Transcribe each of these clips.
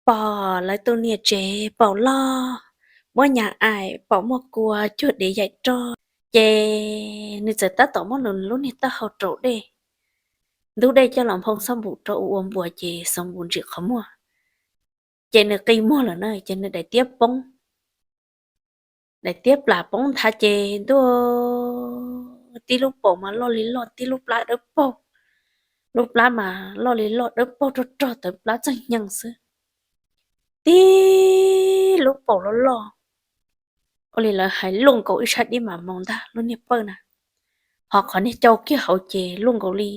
pom lawv tus niam tsev paum loj, muab nyas aim paum muaj kua cuag dev yaim roj, ces nws txawm tab tom muab nws lub niag taub hau raus dej, ntub dej coj los nphoo xob npum rau ua ua npuas ces xob npum ntsim qhov muag, ces nws qi muag lawm na ces nws daim tiab poob, daim tiab plam poob nthav ces ntuj, tib lub paum mas loj li loj, tib lub plab dawb paug, lub plab mas loj li loj dawb paug rog rog tawv plab txog nyeeg xwb, tib lub paum loj loj, ua li lawv hais luaj nkaus ib sab dib mam moos ntag lub niag pawj na, ho qhov niag cau kiag hauv ces luaj nkaus li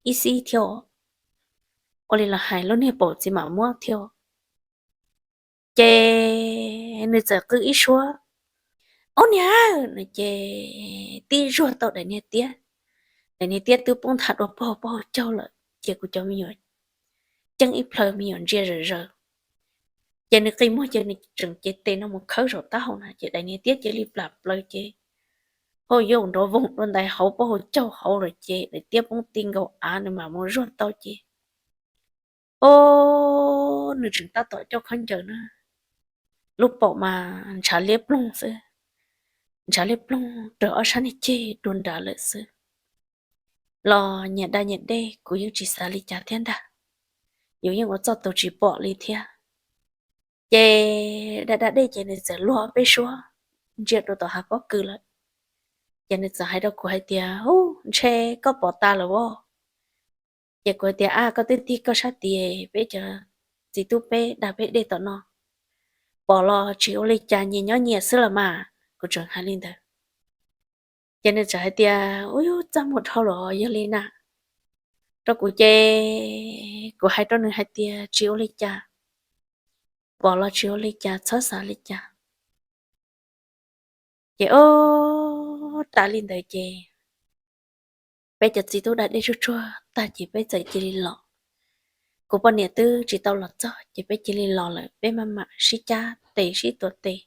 ib xib thiab, ua li lawv hais lub niag paum txiv mam muab thiab. Ces nws txawm qw ib suab, ob niag no ces tib zuag tau daim niag tiab, daim niag tiab twb poob nthav dua paug paug caug lawm ces kuv cov me nyuam ceeb ib plhaw me nyuam ntsia zawm zaws. Ces nws qi muag ces nws tseem cev tes no mus khawb saum taub hau na ces daim niag tiab cia li plam plaws ces hauj yauj nrov voog dua ntais hauv paug hauv caug hauv lawm ces daim tiab poob ti nkaus av nws mam mus zuag tau ces, o, nws tseem tab tom coj khaub ncaws na, lub paum mas ntshav liab ploog xwb, ntshav liab ploog raws ob sab niag ceg dua nrad lawm xwb. Los nyias da nyias dej kuv yeej tsis xav li cas thiab ntag, yus yeej ua txoj tus tsis pom li thiab. Ces da da dej ces nws txawm luag peb suab ntsia rau tom hav pob kws lawm. Ces nws txawm hais rau kuv hais tias, Hu, ntshe koj pom tas lawm os. Ces kuv hais tias, Ab, koj twb tig koj sab tid, peb cov txiv tub peb da peb dej tom no, pom los tsis ua li cas, nyias nyob nyias xwb los mas. Kuv tseem hais li ntawd. Ces nws txawm hais tias, Ub, yus txaj muag dhau los yog li na. Rau kuv ces kuv hais rau nws hais tias, Tsis ua li cas, pom los tsis ua li cas, txhob xav li cas. Ces o, tas li ntawd ces peb cov txiv tub da dej tsuag tsuag tag ces peb txawm cia li los. Kuv poj niam twb tsis tau los txog ces peb cia li los lawm, peb maj mam sib cab tes sib tuav tes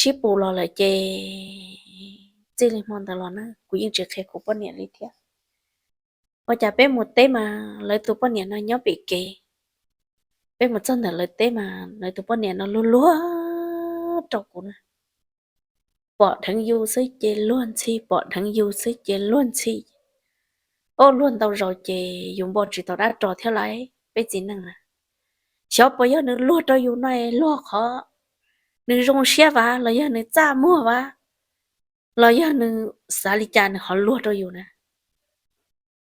sib pus los lawm ces txij li hmo ntawd los na kuv yeej tsis qhia kuv poj niam li thiab. Ua cas peb mus teb mas lawv tus poj niam no nyob pem kev, peb mus txog ntawm lawv teb mas lawv tus poj niam no luag luag rau kuv na. Pom dheev yus xwb ces luag ntxhi, pom dheev yus xwb ces luag ntxhi. O, luag ntau zaus ces yus npo tsis tau dab ros thiab lauj, peb txiv neej na. Xyov puas yog nws luag rau yus no luag qhov nws zoo siab vas los yog nws txaj muag vas, los yog nws xav li cas nws ho luag rau yus na.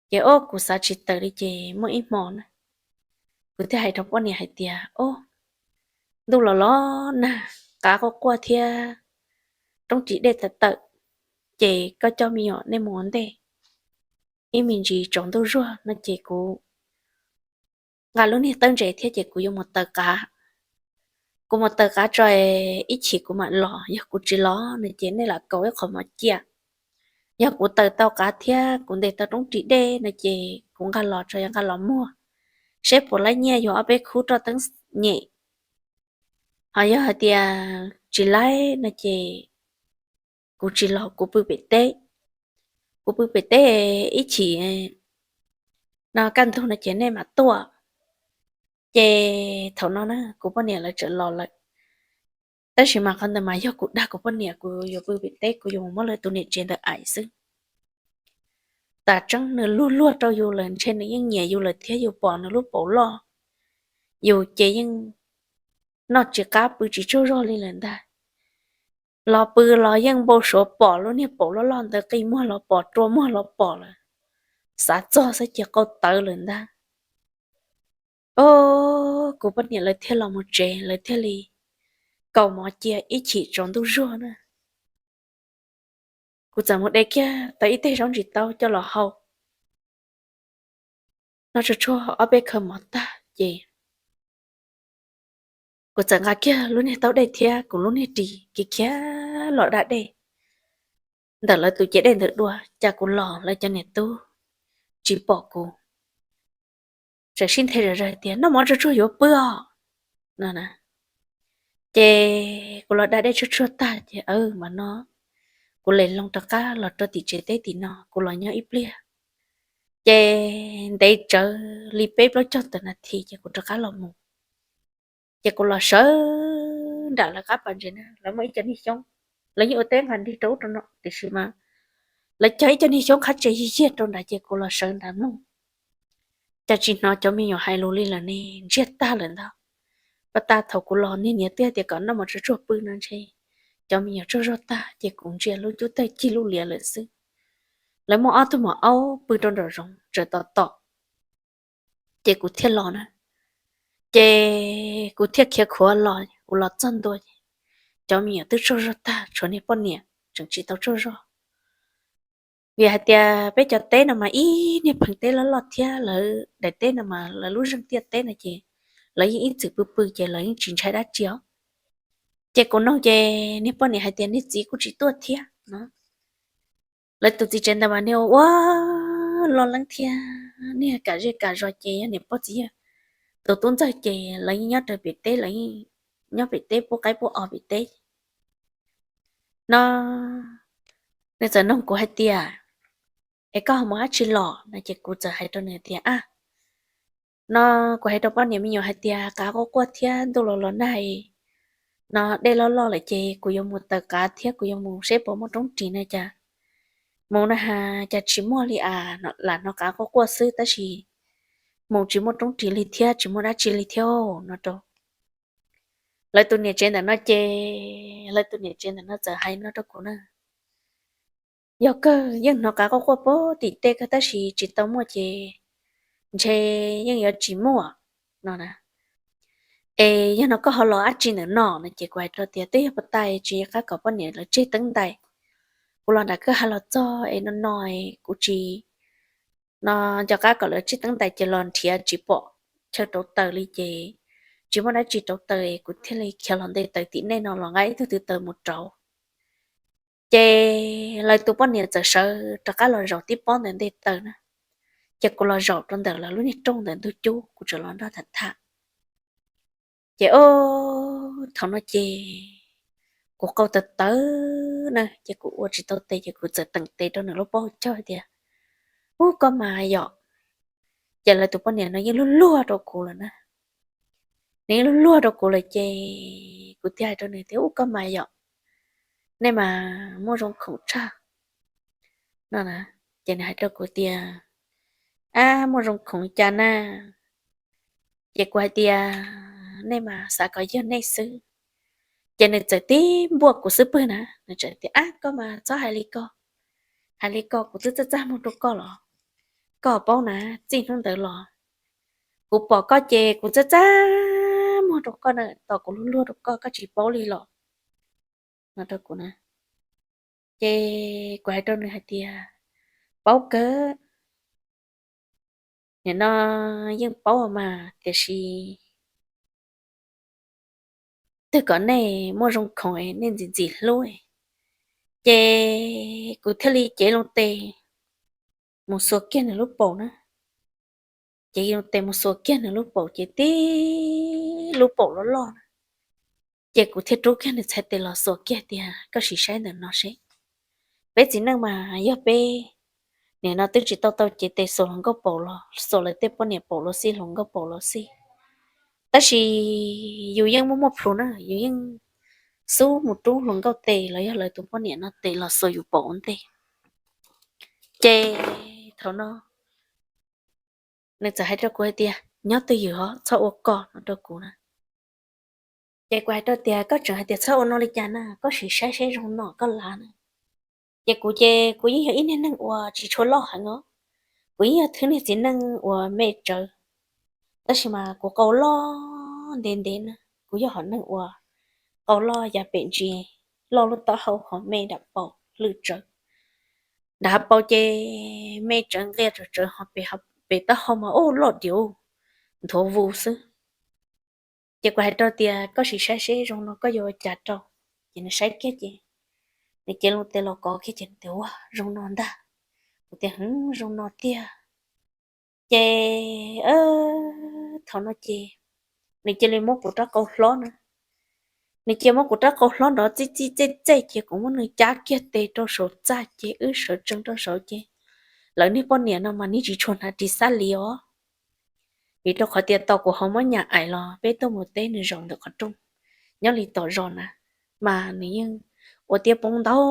Ces o, kuv xav tsis tawm li ces muaj ib hmo na, kuv thiaj hais rau poj niam hais tias, O, ntuj los los nag, qav quaj quaj thiab roob ris dej tawm tawm, ces koj coj me nyuam nej mus ua ntej, ib me ntsis tsaus ntuj zuag no ces kuv nqa lub niag tawb ntses thiab ces kuv yuav mus taws qav. Kuv mus taws qav tso, ib chim kuv mam los, yog kuv tsis los no ces nej lam kaus ib qho mov cia. Yog kuv taws tau qav thiab kuv ntes tau roob ris dej no ces kuv nqa los tso, yog nqa los muag seb puas laib nyiaj yuav ob peb khub roj teeb nyem. Ho yog hais tias tsis laib no ces kuv tsis los, kuv pw pem teb. Kuv pw pem teb ib chim no kaj ntug no ces nej mam tuaj. Ces thaum no na kuv poj niam lawv txawm los lawm. Tab sis mas qhov ntawd mas yog kuv dag kuv poj niam, kuv yuav pw pem teb, kuv yuav mus muab lawv tus niam tsev ntawd aim xwb. Tam tseeb nws luag luag rau yus lawm, ntshe nws yeej nyiam yus lawm thiab, yus pom nws lub paum loj, yus ces yeej noj tsis qab pw tsis tsaug zog li lawm ntag. Los pw los yeej npau suav pom lub niag paum loj loj ntawd, qi muag los pom, rua muag los pom lawm, xav txog xwb ces qau tawv lawm ntag. O, kuv poj niam lawv thiaj los mus tsev, lawv thiaj li kaus mov cia ib chim tsaus ntuj zuag na. Kuv txawm mus de kiag tau ib teg zaub ntsis taub coj los hau, noj tsuag tsuag ob peb khaw mov tag ces kuv txawm nqa kiag lub niag taub dej thiab kuv lub niag ris khiav khiav los da dej ntawm lawv tus cev dej ntawd dua, cas kuv los lawv cov niam tub tsis pom kuv. Txawm sib nthe zom zaws tias, Noj mov tsuag tsuag yuav pw os, no na. Ces kuv los da dej tsuag tsuag tag ces, Aw, mam no. Kuv les loo rov qab los rau tim tsev teb tim no, kuv los nyob ib pliag. Ces ntev tsawv li peb plaub caug tawm nas this ces kuv rov qab los mus. Ces kuv los sawv nram lawv qab pas ntses na, lawv muaj ib co niag xyoob, lawv yeej ua teb nqa nrig rau ub rau no tiam sis mas lawv cog ib co niag xyoob qhab tse yig yiag rau nrad ces kuv los sawv nrad mloog. Cas tsis hnov cov me nyuam hais lus li lawm ne, ntsiag tag lawm ntag. Pas tas thaum kuv los niag niam twb tias kom noj mov tsuag tsuag pw no ntshe cov me nyuam tsaug zog tag ces kuv ntsia lub cub tawg cig lub liab lawm xwb. Lawv muaj ob tug mos aub pw rau nraum zoov tsawm tom tom, ces kuv thiaj los na. Ces kuv thiaj khiav khuav los, kuv los txog ntua, cov me nyuam twb tsaug zog tag, tshuav niag poj niam tseem tsis tau tsaug zog. Vim hais tias peb cov teb no mas ib niag phees teb loj loj thiab lawv daim teb no mas lawv lub zeej tiaj teb no ces lawv yeej ib txwm pw pw ces lawv yeej tsis ntshai dab tsi os. Ces kuv nug ces niag poj niam hais tias niag txiv kuj tsis tuaj thiab no. Lawv tus txiv tsev ntawd mas niag ua ua loj leeb thiab niag kam zej kam zos ces yog niam pog txiv yawg tus tub ntxawg ces lawv yeej nyob rau pem teb, lawv yeej nyob pem teb pub qaib pub os pem teb no. Nws txawm nug kuv hais tias, es koj ho mus dab tsi los no ces kuv txawm hais rau nws tias, a, no kuv hais rau poj niam me nyuam hais tias qav quaj quaj thiab ntuj los los nag no, dej loj loj lawm ces kuv yuav mus taws qav thiab kuv yuav mus seb puas muaj roob ris na cas mus na has cas tsis muaj li as, lam hnov qav quaj quaj xwb tab sis mus tsis muaj roob ris li thiab tsis muaj dab tsi li thiab no rau lawv tus niam tsev ntawm no ces lawv tus niam tsev ntawm no txawm hais no rau kuv na, yog kawg yeej hnov qav quaj quaj puag tim tej kawg tab sis tsis tau muaj ces ntshe yeej yuav tsis muaj no na. Es yog no koj ho los dab tsi ntawm no no ces kuv hais rau tias twb yog puag ta tsis nco qab kom poj niam lawv tseg teeb ntais. Kuv los nram kwj ha los txog es no no kuv tsis no nco qab kom lawv tseg teeb ntais ces los nrhiav tsis pom chaw rauv taws li ces tsis muaj dab tsi rauv taws kuv thiaj li khiav los nte taws tim nej no los nqa ib tug tw taws mus rauv. Ces lawv tus poj niam txawm sawv rov qab los zaum tib pob ntawm nte taws na, ces kuv los zaum rau ntawm lawv lub niag rooj ntawm ntug cub kuv tseem los nrog tham tham. Ces o, thaum no ces kuv qau tawv tawv na ces kuv ua tsis tau tes ces kuv txawm teem tes rau nws lub pob hau caug tias, ub koj mas yom. Ces lawv tus poj niam no yeej luag luag rau kuv lawm na, nws yeej luag luag rau kuv lawm ces kuv thiaj hais rau nws tias ub koj mas yom, nej mas muaj zoo khoom tshaj no. Ces nws hais rau kuv tias, ab muaj zoo khoom cas na. Ces kuv hais tias nej mas xav kom yog nej xwb. Ces nws txawm tib npuaj kuv xub pwg na, nws txawm tias, ab koj mas txhob hais li ko, hais li ko kuv twb txaj txaj muag rau koj los, koj paub na, txij hnub ntawd los kuv pom koj ces kuv txaj txaj muag rau koj na, tos kuv luag luag rau koj koj tsis paub li los no rau kuv na. Ces kuv hais rau nws hais tias, paub kawg, nim no yeej paub mas tiam sis twb kom nej muaj zoo khoom nej ntxim ntxim hlub, ces kuv thiaj li cev loo tes mus xuas kiag nws lub paum na. Ces loo tes mus xuas kiag nws lub paum ces tib lub paum loj loj na. Ces kuv thiaj rub kiag nws txhais tes los xuas kiag tias koj sim saib ntawm no seb. Peb txiv neej mas yog peb nim no twb tsis tau tau cev tes xuas hluas nkauj paum los xuas lawv tej poj niam paum los xij, hluas nkauj paum los xij, tab sis yus yeej muaj muaj plhus na, yus yeej xub mus rub hluas nkauj tes los yog lawv tus poj niam no tes los xuas yus paum ua ntej. Ces thaum no nws txawm hais rau kuv hais tias nyob twj ywm os, txhob ua koj no rau kuv na. Ces kuv hais rau tias koj tseem hais tias txhob ua no li cas na, koj sim saib seb zoo no koj lav na. Ces kuv ces kuv yeej yog ib niag neeg uas tsis tshua loj heev os, kuv yeej yog thwj niag txiv neej uas me tsawv, tab sis mas kuv qau loj ntev ntev na, kuv yog hom neeg uas qau loj yav pem ntsis, loj lub taub hau ho me nram paus lwj tsawv, nram hav paus ces me tsawv nqia tsawv tsawv ho pem taub hau mas ub loj diav nthuav vus xwb. Ces kuv hais rau tias koj sim saib seb zoo no koj yuav ua cas rau. Ces nws saib kiag ces nws cev loo tes los kov kiag ces nws tias ua zoo no ntag. Kuv tias hwv zoo no tiag. Ces thaum no ces nws cia li muab kuv rab qau hlob na, nws cia muab kuv rab qau hlob nrov txij txij txej txej ces kuv muab nws cab kiag tes rau saum txaj ces wb sawv tsees rau saud ces lawv niag poj niam no mas nws tsis tshua hnav ris xab li os. Vim rau qhov tias tos kuv ho muab nyam aim los peb tuaj mus teb nws zaum ntawm qhov rooj nyob li tom zos na, mas nws yeej ua tiab poob ntau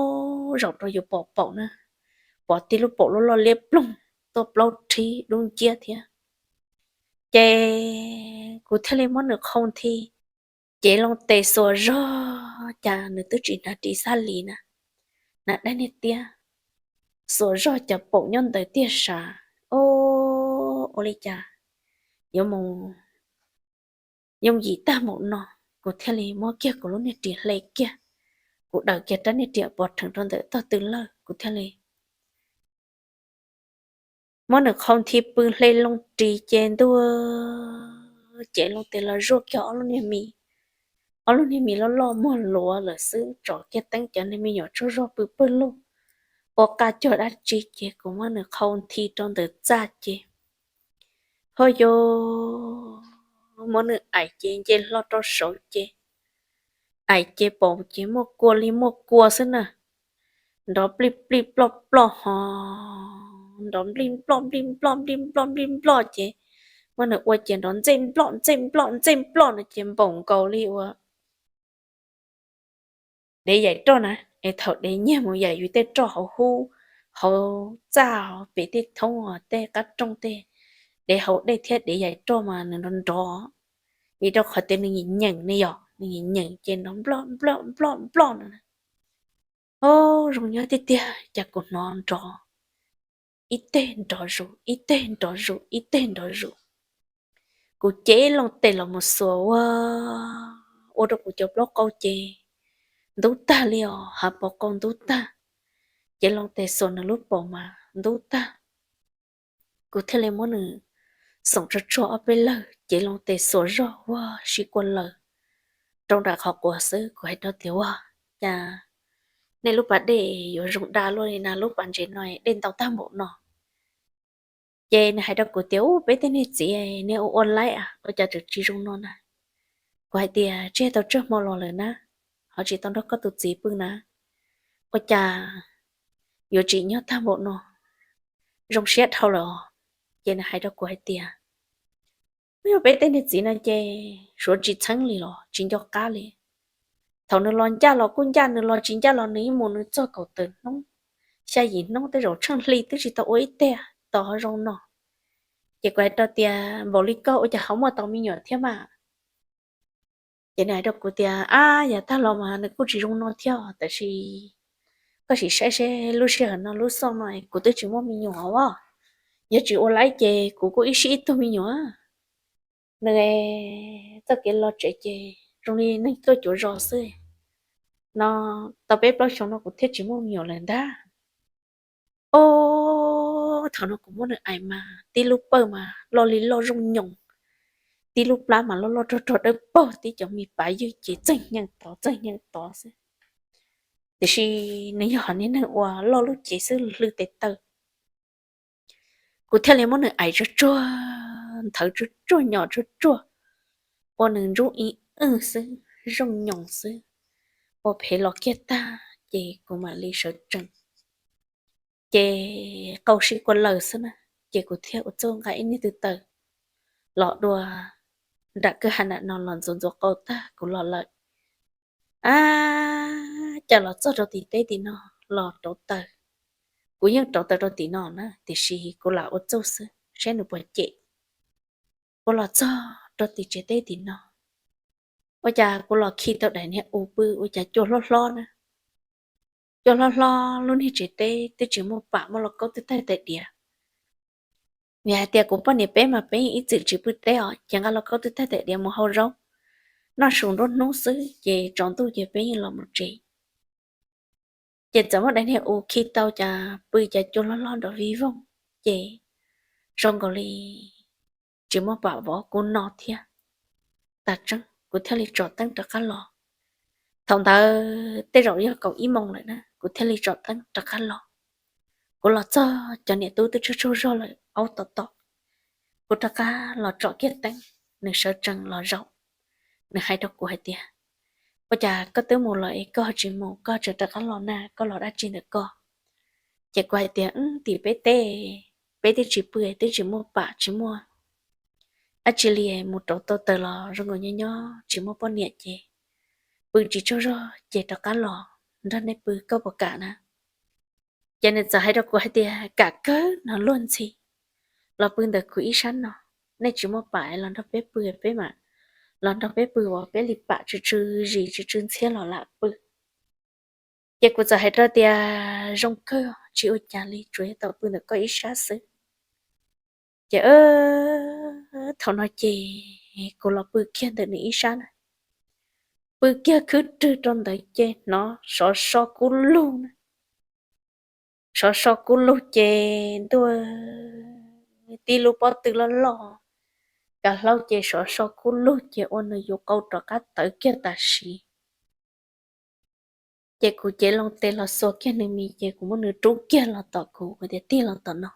zaum rau yus pom paum na, pom tib lub paum loj loj liab ploog tuaj plaub rhib dub nciab thiab. Ces kuv thiaj li muab nws qhau nthi, cev loo tes xuas zog cas nws twb tsis hnav ris xab lis na, hnav dab niag tiab, xuas zog cas paum nyob ntawd tiag sav. O, ua li cas yuav mus yooj yim tag npaum no, kuv thiaj li muab kiag kuv lub niag ris hle kiag, kuv daws kiag rab niag ris pov rhees rau ntawm tog tw lawj, kuv thiaj li muab nws qhau nthi pw hle loo ris ces ntuj, cev loo tes los zuaj kiag ob lub niag mis, ob lub niag mis loj loj muag luav lawm xwb, tsom kiag teeb cov niag me nyuam tsaug zog pw pawg lug, ua qaj cuag dab tsi ces kuv muab nws qhau nthi rau ntawm txaj ces ho yuav muab nws aim ces nce hlo rau saud ces aim ces paum ces muaj kua li muaj kua xwb na, nrov plij plij ploj ploj ho nrov nplij nploj nplij nploj nplij nploj nplij nploj ces muab nws ua ces nrov ntxej nploj ntxej nploj ntxej nploj no ces npaum nkaus li ua dev yaim roj na, es thaum dev nyiag mus yaim yus tej roj hauv hub, hauv txaj, pem tej thoob, tej qab rooj tej, dev haus dej thiab dev yaim roj mas nws nrov nrov, vim rau qhov tias nws nyeem ne yom, nws nyeem ces nrov nploj nploj nploj nploj no. O, zoo nyob tiag tiag, cas kuv hnov nrov ib teg nrov zus ib teg nrov zus ib teg nrov zus. Kuv cev loo tes los mus xuas ua, ua rau kuv cov plaub qau ces ntub tag li os, hav paus qau ntub tag. Cev loo tes xuas nws lub paum mas ntub tag. Kuv thiaj li muab nws xoom tsuag tsuag ob peb lawg, cev loo tes xuas zog ua si kua laws rau nram qhov quav xwb. Kuv hais rau tias, Ua cas nej lub pas dej yuav zoo da luaj li na, lub pas ntses no dej ntau tag npaum no? Ces nws hais rau kuv tias, Ub, peb tej niag txiv nej ua ua laib a, ua cas tseem tsis zoo no na? Kuv hais tias, Tsis tau tsawg hmo los lawm na, ho tsis tau nrog koj tus txiv pw na, ua cas yuav tsim nyog tag npaum no, zoo siab dhau lawm os. Ces nws hais rau kuv hais tias, Ub, yog peb tej niag txiv no ces suav tsis txheeb li los tsis nco qab li. Thaum nws los ncaj los kuj ncaj, nws los tsis ncaj los nws yeej mus nws txog kaum tawm hnub, xya yim hnub tej zaum tsheej hli twb tsis tau ua ib teg, tos ho zoo no. Ces kuv hais rau tias, Npaum li koj ua cas ho muaj tau me nyuam thiab mas? Ces nws hais rau kuv tias, Ab, yav tag los mas nws kuj tsis zoo no thiab, tab sis koj sim saib seb lub sij hawm no lub xoj no kuv twb tsis muaj me nyuam os. Yog tsis ua laib ces kuv kuj ib sij ib tug me nyuam. Nws txoj kev los tsev ces zoo li neeg tuaj cuav zos xwb no, tau peb plaub xyoo no kuv thiaj tsis muaj me nyuam lawm ntag. Ob, thaum no kuv muab nws aim mas tib lub pawj mas loj li loj zooj nyoos, tib lub plab mas loj loj rog rog dawb paug, tib cov me pav ywj ces txawj nyeem tod txawj nyeem tod xwb. Tiam sis nws yog hom niag neeg uas loj lub cev xwb hlw tes taw. Kuv thiaj li muab nws aim tsuag tsuag, nthawv tsuag tsuag, nyom tsuag tsuag, ua nws ntsub ib wj xwb, zooj nyoos xwb, ua phem los kiag tag ces kuv mam li sawv tsees. Ces qau sib kua lawm xwb na, ces kuv thiaj ua txuj nqa ib niag tw taws los dua nram kwj ha nram no los ntxuav ntxuav qau tag kuv los lawm. Ab, cas los txog rau tim teb tim no los rauv taws. Kuv yeej rauv taws rau tim no na, tiam sis kuv lam ua txuj xwb saib nws puas cem. Kuv los txog rau tim tsev teb tim no, ua cas kuv los khi tau daim niag u pw ua cas cua hlob hlob na. Cua hlob hlob lub niag tsev teb twb tsis muaj pam muaj lauj kaub twb tag tais diav. Vim hais tias kuv poj niam peb mas peb ib txwm tsis pw teb os, ces nqa lauj kaub twb tag tais diav mus hau zaub, noj su nruab hnub xwb ces tsaus ntuj ces peb yeej los mus tsev. Ces txawm muaj daim niag u khi tau cas pw cas cua hlob hlob nrov vij voog, ces zoo nkaus li tsis muaj pam vov kuv no thiab. Tas tseeb kuv thiaj li tsom teeb rov qab los. Thaum ntawd tej zaum yog kaum ib moos lawm na, kuv thiaj li tsom teeb rov qab los. Kuv los txog cov niam tub twb tsaug tsaug zog lawm aub tom tom. Kuv rov qab los tsom kiag teeb, nws sawv tsees los zaum. Nws hais rau kuv hais tias, Ua cas koj twb mus los es koj tsis mus, koj tseem rov qab los na, koj los dab tsi ntawm koj? Ces kuv hais tias, Wb tim peb teb, peb twb tsis pw, twb tsis muaj pam tsis muaj dab tsi li mus rauv taws los zoo nkaus nyob nyob tsis muaj poj niam ces pw tsis tsaug zog ces rov qab los nrog nej pw koj puas kam na. Ces nws txawm hais rau kuv hais tias kam kawg no luag ntxhi, los pw ntawm kuv ib sab no, nej tsis muaj pam los nrog peb pw peb mam los nrog peb pw uas peb li pam tsw tsw zis tsw tsw ntxhiab los lam pw. Ces kuv txawm hais rau tias zoo kawg tsis ua cas li tsuas yog tau pw ntawm koj ib sab xwb. Ces thaum no ces kuv los pw kiag ntawm nws ib sab na, pw kiag khwb rwg rau ntawd ces hnov sov so kub lug na, sov so kub lug ces ntuj, tib lub pob tw loj loj, kav hlaub ces sov so kub lug ces ua nws yus qau rov qab tawv kiag tam sim. Ces kuv cev loo tes los xuas kiag nws mis ces kuv muab nws rub kiag los tom kuv tias tig los tom no.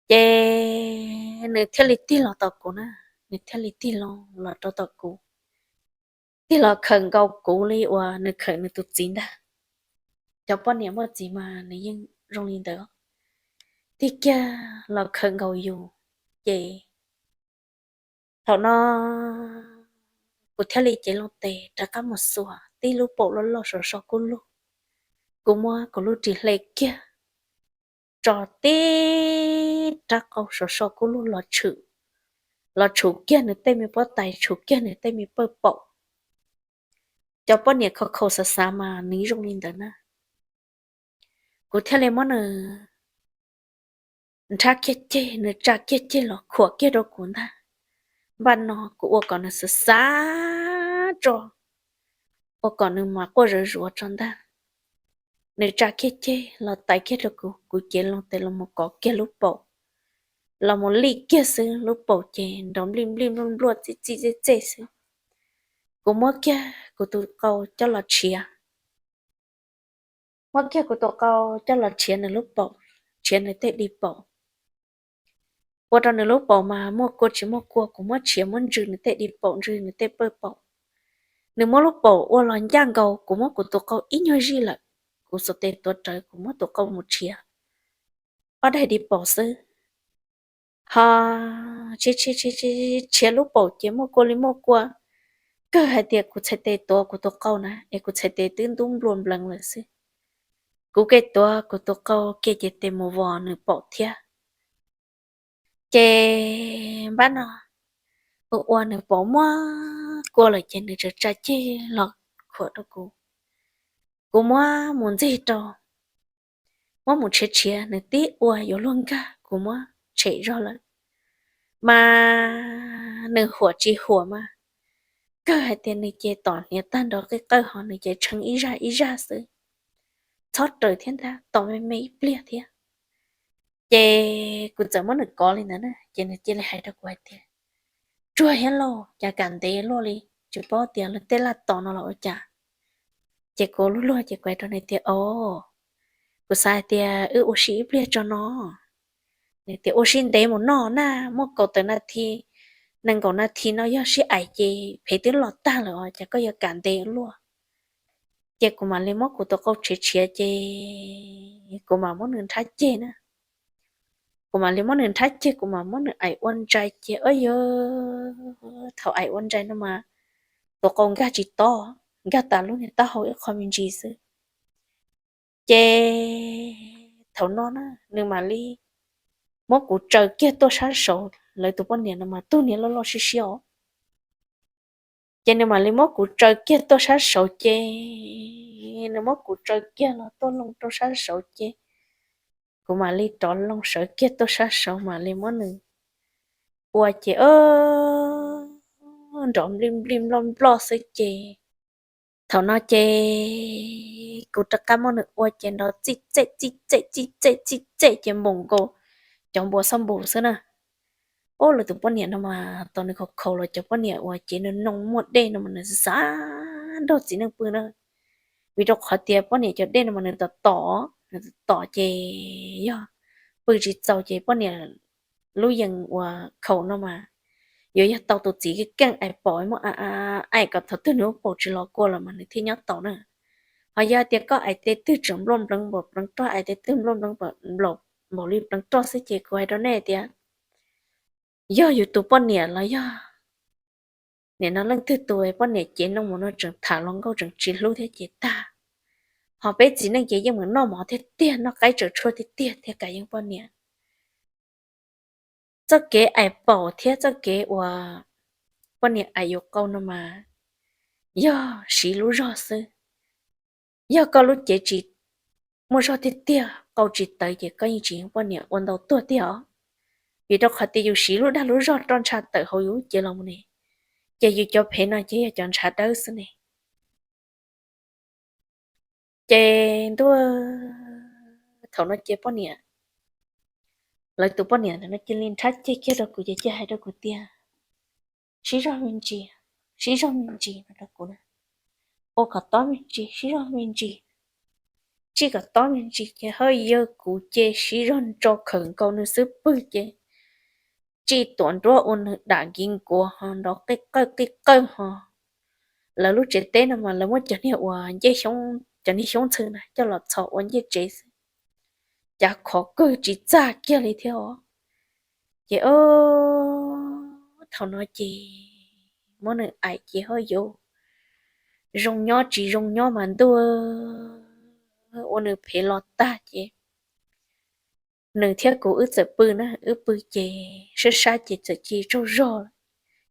Ces nws thiaj li tig los tom kuv na, nws thiaj li tig loo los rau tom kuv, tig los khawm nkaus kuv li uas nws khawm nws tus txiv ntag. Cov poj niam muaj txiv mas nws yeej zoo li ntawd, tig kiag los khawm nkaus yus. Ces thaum no kuv thiaj li cev loo tes rov qab mus xuas tib lub paum loj loj sov so kub lug. Kuv muab kuv lub ris hle kiag, tso tib rab qau sov so kub lug los tshwm, los tshum kiag nws tej me pob tais, tshum kiag nws tej me pawj paum. Cov poj niam khaus khaus xav xav mas nws zoo li ntawd na. Kuv thiaj li muab nws nrhab kiag ceg, nws tsa kiag ceg los khuam kiag rau kuv ntag. Npaj no kuv ua kom nws xav xav tso, ua kom nws mas quaj zawv zuav tso ntag. Nws tsa kiag ceg los tais kiag rau kuv, kuv cev loo tes los mus kov kiag lub paum, los mus lij kiag xwb lub paum ces nrov nplij nplij npluaj npluaj txij txij txej txej xwb. Kuv muab kiag kuv tus qau coj los tshiav, muab kiag kuv tus qau coj los tshiav nws lub paum, tshiav nws tej di paum. Ua rau nws lub paum mas muaj kua tsis muaj kua, kuv muab tshiav muab ntsws nws tej di paum ntsws nws tej pawj paum. Nws muab lub paum ua los ncaj nkaus, kuv muab kuv tus qau ib nyuag zij lawm, kuv xuas tes tuav rawv kuv muab tus qau mus tshiav ob daim di paum xwb. Ho tshiav tshiav lub paum ces muaj kua li muaj kua, kawg hais tias kuv txhais tes tuav kuv tus qau na es kuv txhais tes twb ntub nplua npleev lawm xwb. Kuv ke tuav kuv tus qau ke ces tes mus vos nws paum thiab. Ces npab no ua ua nws paum muaj kua lawm ces nws tsa tsa ceg los khuam rau kuv. Kuv muab mus ntxig rau, muab mus tshiav tshiav nws tib ua yuav luag nkag kuv muab tshem zog lawm. Mas nws huam tsis huam mas kawg hais tias nws ces tom hniav tag nrho qij qawj ho nws ces tshee ib zaj ib zaj xwb. Txhob raws thiab ntag, tom me me ib pliag thiab. Ces kuv txawm muab nws kov li ntawd na ces nws cia li hais rau kuv hais tias, tsuag thiab lauj, cas kam ntev luaj li, tsis paub tias luag tej laj tom no los ua cas. Ces kuv luag luag ces kuv hais rau nws tias, o, kuv xav hais tias wb ua si ib pliag tso no. Nws tias ua si ntev mus no na, muaj kaum tawm na thi, nees nkaum na thi no yog sib aim ces phev twb los tag lawm os, cas koj yuav kam ntev luaj. Ces kuv mam li muab kuv tus qau tshiav tshiav ces kuv mam muab nws nrhab ceg na. Kuv mam li muab nws nrhab ceg, kuv mam muab nws aim ua ntsais ces, o yog, thaum aim ua ntsais no mas tus qau nkag tsis tob, nkag tas lub niag taub hau ib qho me ntsis xwb. Ces thaum no na nws mam li muab kuv tsaws kiag tuaj sab saud, lawv tus poj niam no mas tug niag loj loj siab siab os. Ces nws mam li muab kuv tsaws kiag tuaj sab saud ces, nws muab kuv tsaws kiag los tuaj loo rau sab saud ces kuv mam li rov loo sawv kiag tuaj sab saud mam li muab nws ua ces, o, nrov nplij nplij nploj nploj xwb ces thaum no ces kuv rov qab muab nws ua ces nrov txij txej txij txej txij txej txij txej ces npaum nkaus cov npua xab npus xwb na. Ub, lawv tus poj niam no mas tos nws khaus khaus los cov poj niam uas cev nws noo muaj dej no mas nws xav nrog txiv neej pw na. Vim rau qhov tias poj niam cov dej no mas nws tom tom, nws tom tom ces yog pw tsis txaus ces poj niam lub yees uas khaus no mas yuav yog tau tus txiv keej aim pom muab aim kom thaum twg nws lub paum tsis los kua los mas nws thiaj nyob tau na. Ho yog tias koj aim tes twg tseem nplua npleev npaum pleev roj, aim tes twg nplua npleev npaum li pleev roj xwb ces kuv hais rau nej tias yog yus tus poj niam los yog nim no leej twg tus poj niam cev noo mus no tseem tham hluas nkauj tseem tsis hlub thiab ces tag. Ho peb txiv neej ces yeej mus noj mov tiag tiag, noj qaib tsaws tshuaj tiag tiag thiab kam yeej poj niam. Txoj kev aim paum thiab txoj kev uas poj niam aim yus qau no mas yog siv lub zog xwb. Yog koj lub cev tsis muaj zog tiag tiag, qau tsis tawv ces koj yeej tsis yeej poj niam ua ntau tuag tiag os. Vim rau qhov tias yus siv lub dag lub zog roj ntsha tawm hauv yus lub cev los mus ne, ces yus cov phev no ces yog cov ntshav dawb xwb ne. Ces ntuj, thaum no ces poj niam, lawv tus poj niam ntawd no cia li nrhab ceg kiag rau kuv ces cia hais rau kuv tias, sib zog me ntsis, sib zog me ntsis no rau kuv na. Ua kom tob me ntsis, sib zog me ntsis, tsij kom tob me ntsis ces haj yog kuv ces sib zog ntso khawm nkaus nws xub pwg ces tsij tuav nruab ua nws dam nkiv nkuav ho nrov qij qawj qij qawj ho. Lawv lub tsev teb no mas lawv muab cov niag uas ncej xyoob, cov niag xyoob ntxhw na coj los txhos ua ncej tsev xwb, cav khov kawg tsis txaj kiag li thiab os. Ces o, thaum no ces muab nws aim ces ho yuav zoo nyob tsis zoo nyob mas ntuj, ua nws phem los tag ces nws thiab kuv wb txawm pw na, wb pw ces sab sab ces txawm cia li tsaug zog lawm,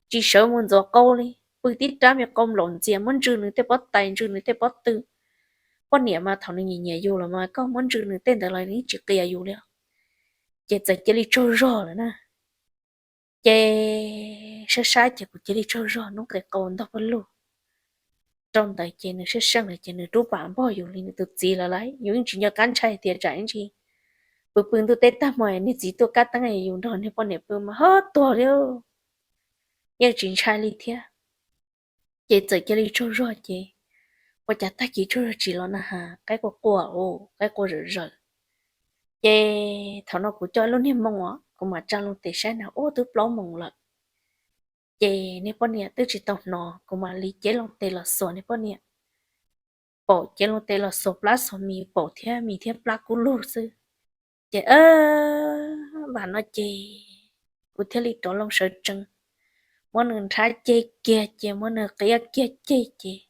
tsis sawv mus ntxuav qau li, pw tib rab me qau nplaum ntxias, muab ntsws nws tej pob tais, ntsws nws tej pob tw. Poj niam mas thaum nws nyiam nyiam yus los mas koj muab ntsws nws tej ntawd los nws tsis qias yus li. Ces txawm cia li tsaug zog lawm na. Ces sab sab ces kuv cia li tsaug zog, noob qes qau ntog pawg lug. Rau ntawd ces nws sab seej lawm ces nws rub pam npog yus li nws tus txiv lawm lauj. Yus yeej tsis nco qab ntshai tias tsam ib ntsis pw pw ntuj teb tag hmo niag txiv tuaj kab teeb yus nrog niag poj niam pw mas ho tuag li, yeej tsis ntshai li thiab. Ces txawm cia li tsaug zog ces ua cas tag kis tsaug zog tsis los na has, qaib quaj quaj, qaib quaj zawm zawm. Ces thaum no kuv coj lub niag moo os, kuv mam tsa loo tes saib na, ub twb plaub moos lawm. Ces niag poj niam twb tsis tau hnov, kuv mam li cev loo tes los xuas niag poj niam. Paum cev loo tes los xuas plab xuas mis, paum thiab mis thiab plab kub lug xwb. Ces vam no ces kuv thiaj li rov loo sawv tsees, muab nws nrhab ceg kiag ces muab nws qiab kiag ceg ces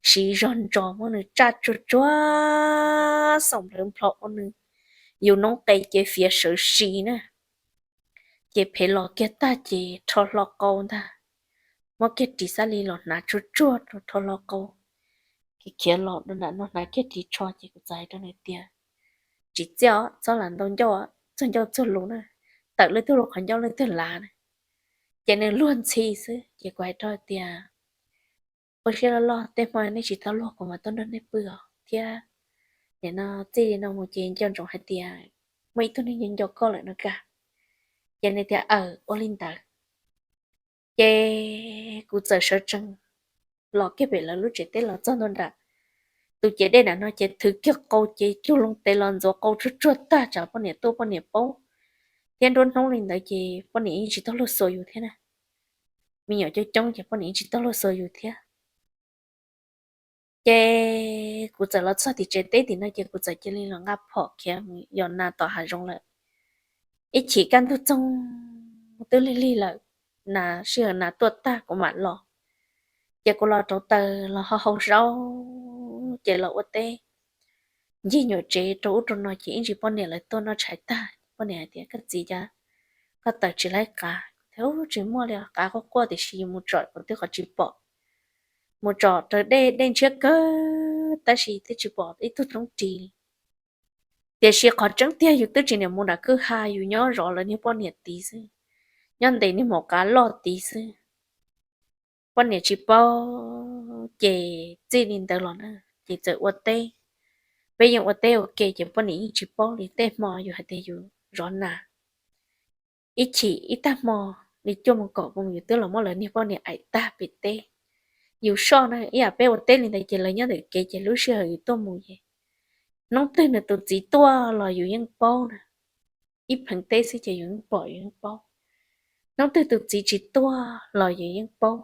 siv zog ntsos muab nws tsaj tsuag tsuag xoom nplawv nplho ua nws, yus noob qes ces fiav sawv si na. Ces phem los kiag tag ces rho hlo qau ntag, muab kiag ris xab li los hnav tsuag tsuag rau rho hlo qau, khiav khiav los rau nram no hnav kiag ris tsho ces kuv txawm hais rau nws tias, tsis txiaj os, txhob lam ntau ncauj, txog ncauj txog lus na, tawm leej twg lub qhov ncauj leej twg lav na. Ces nws luag ntxhi xwb ces kuv hais rau tias, ua siab loj loj, tej hmo nej tsis tau luag kuv mam tuaj nrog nej pw os thiab. Nim no txij li no mus ces nco ntsoov hais tias muaj ib tug neeg nco nco koj lawm no kag. Ces nws tias, aws, ua li ntawd. Ces kuv txawm sawv tsees los kiag pem lawv lub tsev teb los txog ntua nram tus ciav dej nram no ces thwv kiag qau ces cug loo tes los ntxuav qau tsuag tsuag tag tsam poj niam tuaj poj niam paub. Thiab nruab hnub li ntawd ces poj niam yeej tsis tau luag xuas yus thiab na. Me nyuam coob coob ces poj niam yeej tsis tau luag xuas yus thiab. Ces kuv txawm los txog tim tsev teb tim no ces kuv txawm cia li los nqa phom khiav mus yos nas tom hav zoov lawm. Ib chim kaj ntug txoog twb lig lig lawm, nas sij hawm nas tuaj tag kuv mam los. Ces kuv los rauv taws los ho hau zaub ces los ua teb ncig nyuam tsev rau ub rau no ces ib ntsis poj niam lawv tuaj noj tshais tag, poj niam hais tias, koj txiv, cas koj tawm tsis laib qav? Kuv tias, tsis muaj li, qav quaj quaj tiam sis yus mus tsom kuv twb qhov tsis pom. Mus tsom raws dej, dej ntshiab kawg tab sis twb tsis pom ib tug roob ris li. Tiam sis qhov tseeb tiag yus twb tsis niam mus nram kwj ha, yus nyob zov lawv niag poj niam tid xwb, nyob ntes niag maum qav loj tid xwb. Poj niam tsis paub ces txij li ntawd los na, ces txawm ua teb. Peb yeej ua teb ua ke ces poj niam yeej tsis paub li. Tej hmo yus hais tias yus zov nas, ib chim ib tag hmo li cuaj moos kaum moos yus twb los muab lawv niag poj niam aim tag pem teb. Yus soj na, ib yam peb ua teb li ntawd ces lawv nyob ntawm kev ces lub sij hawm yus tuaj mus ces hnub twg nws tus txiv tuaj los yus yeej paub na. Ib pheev teb xwb ces yus yeej pom yus yeej paub. Hnub twg tus txiv tsis tuaj los yus yeej paub.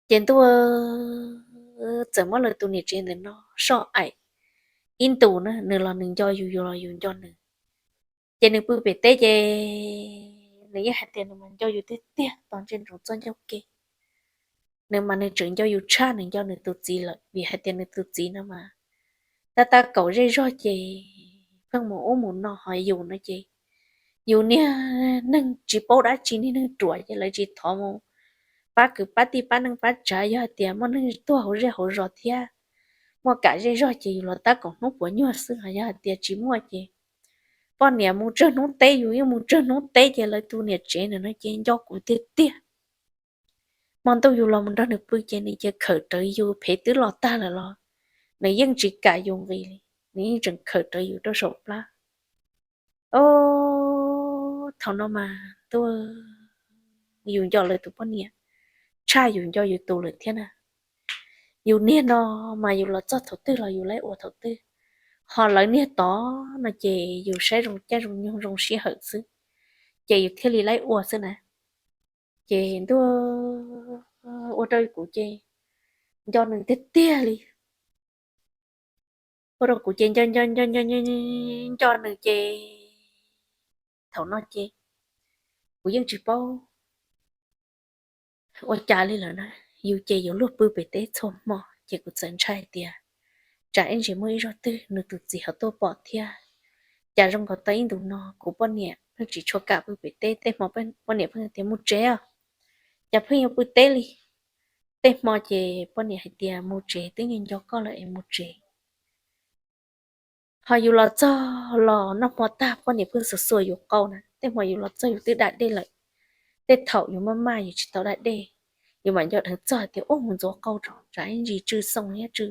Ces ntuj, txawm muab lawv tus niam tsev ntawm no soj aim ib ntus na, nws los nws nco yus, yus los yus nco nws. Ces nws pw pem teb ces nws yeej hais tias nws mas nco yus tiag tiag tos ntsej nroos txoj ncauj ke. Nws mas nws tseem nco yus tshaj nws nco nws tus txiv lawm, vim hais tias nws tus txiv no mas tab tab kaum zej zog ces pheej mus ub mus no, ho yus no ces yus niag neeg tsis paub dab tsi, niag neeg ruam ces lawv tsis thov mus pab kwv pab tij pab neej pab tsav. Yog hais tias muaj neeg tuag hauv zej hauv zos thiab muaj kam zej zog ces yus los tab kaum hnub puas nyuag xwb, ho yog hais tias tsis muaj ces poj niam mus tsawg hnub teb yus yeej mus tsawg hnub teb, ces lawv tus niam tsev ntawm no ces nco kuv tiag tiag. Hmo ntuj yus los mus nrog nws pw ces nws cia khawm rawv yus, phev twb los tag lawm los nws yeej tsis kam yus nqis li, nws yeej tseem khawm rawv yus rau saum plab. Os, thaum no mas ntuj, yus nco lawv tus poj niam tshaj yus nco yus tus lawm thiab na. Yus niag no mas yus los txog thaum twg los yus laib ua thaum twg, ho lawv niag tod no ces yus saib zoo caij zoo nyoog zoo sij hawm xwb, ces yus thiaj li laib ua xwb na. Ces ntuj, ua rau kuv ces nco nws tiag tiag li. Ua rau kuv ces nco nco nco nco nco nws ces thaum no ces kuv yeej tsis paub ua cas li lawm na. Yus ces yus luag pw pem teb txhua hmo ces kuv txawm ntshai tias tsam ib ntsis muaj ib zaug twg nws tus txiv ho tuaj pom thiab. Cas zoo nkaus tau ib ntus no kuv poj niam pheej tsis tshua kam pw pem teb, tej hmo poj niam pheej tias mus tsev os, cas pheej yuav pw teb li. Tej hmo ces poj niam hais tias mus tsev, twb nco nco koj lawm es mus tsev. Ho yus los txog los noj hmo tag poj niam pheej xuas xuas yus qau na. Tej hmo yus los txog yus twb da dej lawm, tej thaum yus maj maj yus tsis tau da dej, yus mam nco dheev txog tias ub mus ntxuav qau rau tsam ib ntsis tsw xoo thiab tsw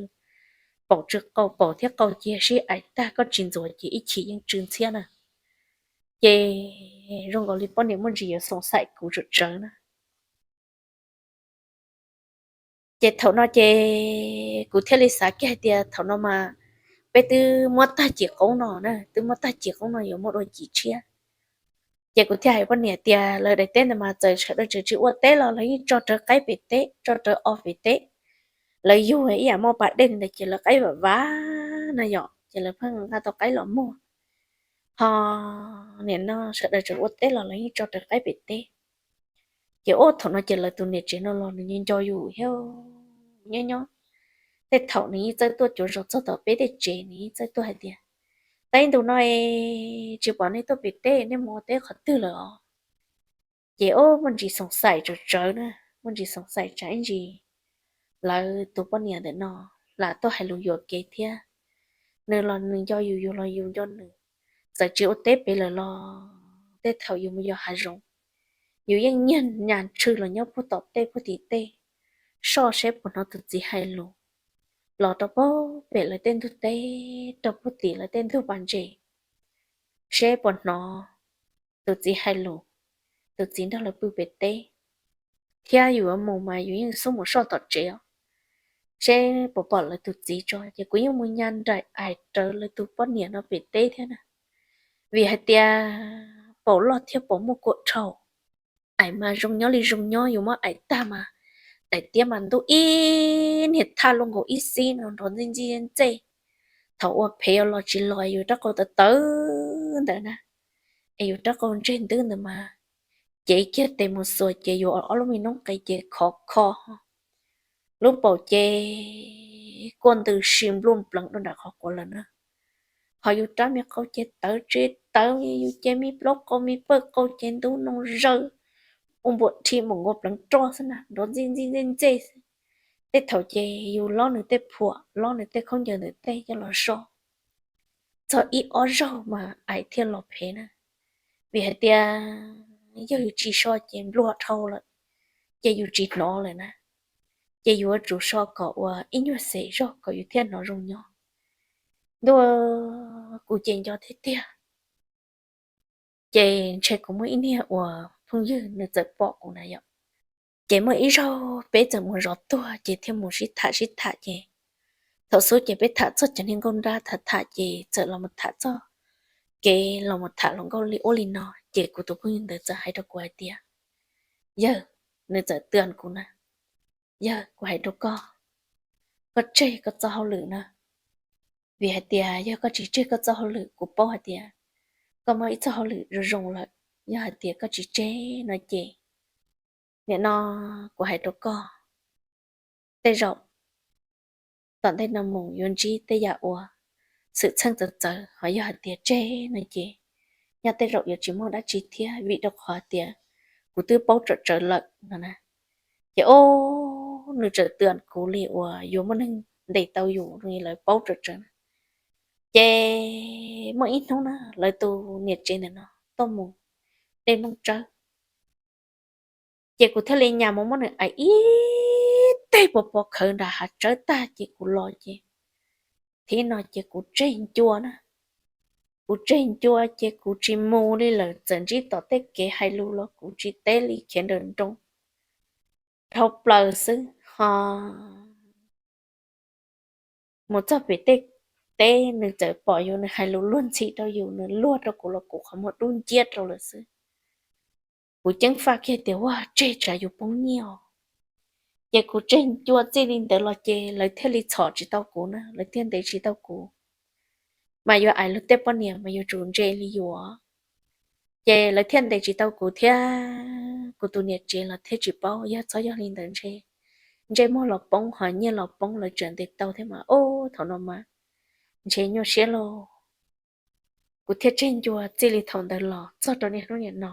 paum tsw qau, paum thiab qau cia sib aim tag, koj tsis ntxuav ces ib chim yeej tsw ntxhiab na. Ces zoo nkaus li poj niam muaj ntsis yuav xoom xaim kuv tsawv tsawv na. Ces thaum no ces kuv thiaj li xav kiag hais tias thaum no mas peb twb muab tag cim qoob no na, twb muab tag cim qoob no yuav muaj dua cim tshiab. Ces kuv thiaj hais poj niam tias lawv daim teb ntawd mas txawm sawv daws tseem tsis ua teb los lawv yeej tso rawv qaib pem teb, tso rawv o pem teb. Lawv yug ib yam muaj pas dej ntawd ces lawv qaib vam vam no yom, ces lawv pheej nqa tau qaib los muag. Ho nim no sawv daws tseem ua teb los lawv yeej tso rawv qaib pem teb. Ces ub thaum no ces lawv tus niam tsev no los nws nco yus thiab, nyob nyob tej thaum nws yeej txawj tuaj cuav zos txog tom peb tej tsev, nws yeej txawj tuaj hais tias, tab ib ntus no es tsis pom nej tuaj pem teb, nej mus ua teb qhov twg lawm os? Ces ub muaj ntsis xoom xaim tsawv tsawv na, muaj ntsis xoom xaim tsam ib ntsis lawv tus poj niam ntawm no lam tuaj hais lus yuam kev thiab. Nws los nws nco yus, yus los yus nco nws. Txawm tsis ua teb pem lawm los tej thaum yus mus yos hav zoov, yus yeej nyiag nyas tshwm los nyob puag tom tej puag tim tej, soj seb puas hnov tus txiv hais lus. Los rau puag pem lawv tej ntug teb, rau puag tim lawv tej ntug pas ntses, seb puas hnov tus txiv hais lus, tus txiv nrog lawv pw pem teb. Thiab yus yuav mus mas yus yeej xub mus soj tom tsev os, seb puas pom lawv tus txiv tso. Ces kuv yeej mus nyas nraim aim rawv lawv tus poj niam no pem teb thiab na, vim hais tias paum loj thiab paum muaj kua dhau. Aim mas zoo nyob li zoo nyob, yus muab aim tag mas daim tiab mas ntub ib niag thaj luaj nkaus ib xib no nrov ntxij ntxij ntxej. Thaum ua phem los tsis los yus rab qau tawv tawv ntawd na, es yus rab qau ntseg ntwb ntawd mas, ces kiag tes mus xuas ces yus ob lub me noob qes ces khov kho, lub paum ces kuaj ntws si npluj npleev rau nram qhov quav lawm na. Ho yus rab me qau ces tawv tsis tawv, yus ces me plaub qau me pawj qau ces ntub noo zawg, ua npuas rhi npaum nkaus pleev roj xwb na, nrov ntxij ntxij ntxej ntxej xwb. Tej thaum ces yus lob nws tej phuam, lob nws tej khaub ncaws ntawm tej coj los so, txog ib ob zaug mas aim thiaj los phem na. Vim hais tias yog yus tsis so ces nplua dhau lawm, ces yus tsis hnov lawm na. Ces yus yuav tsum so kom ua ib nyuag xes zog kom yus thiaj hnov zoo nyob. Ntuj, kuv ces nco tiag tiag. Ces ntshe kuv muaj ib niag uas phooj ywg nws txawm pom kuv na yom. Ces muaj ib zaug peb txawm mus zov tuag ces thiaj mus sib tham sib tham ces thaum xub ces peb tham txog cov niag nkauj nrab tham tham ces txawm los mus tham txog kev los mus tham hluas nkauj li ub li no ces kuv tus phooj ywg ntawd txawm hais rau kuv hais tias, yawg, nws txawm twb kuv na, yawg, kuv hais rau koj, koj tseg koj txoj hauj lwm na. Vim hais tias yog koj tsis tseg koj txoj hauj lwm kuv paub hais tias koj muaj ib txoj hauj lwm zoo zoo lawm, yog hais tias koj tsis tseg no ces nim no kuv hais rau koj, tej zaum tom ntej no mus yuav ntsib tej yam uas xwm txheej txawv txawv, ho yog hais tias tseg no ces nyob tej zaum yuav tsis muaj dab tsi thiab, vim rau qhov tias kuv twb paub tsawm tsawv lawm no na. Ces ob, nws txawm twb kuv li uas yuav muaj neeg ntes tau yus li lawv paub tsawm tsawv na. Ces muaj ib hnub na, lawv tus niam tsev ntawm no tuaj mus de nplooj tsawb, ces kuv thiaj li nyas mus muab nws aim ib teg pov pov khawv nram hav tsawb tag ces kuv los ces, thiab no ces kuv tseg ncua na. Kuv tseg ncua ces kuv tsis mus li lawm, txawm ntsib tom tej kev hais lus los kuv tsis teb li, khiav nrawm nroos dhau plaws xwb ho mus txog pem tej teb nws txawm pom yus, nws hais lus luag ntxhi rau yus, nws luag rau kuv los kuv qhov muag dub nciab rau lawm xwb. Kuv ceeb faj kiag tias ua tseg tsam yus poob nyiaj os. Ces kuv tseg ncua txij li ntawd los ces lawv thiaj li txhom tsis tau kuv na, lawv thiaj ntes tsis tau kuv. Mas yuav aim lug tej poj niam mas yuav tsum ntse li yus. Ces lawv thiaj ntes tsis tau kuv thiab kuv tus niam tsev los thiaj tsis paub, yog txhob yog li ntawd ntshe, ntshe muag los poob ho nyiaj los poob, lawv tseem ntes tau thiab mas ob, thaum no mas ntshe nyuaj siab lauj. Kuv thiaj tseg ncua txij li thaum ntawd los txog rau niaj hnub niam no.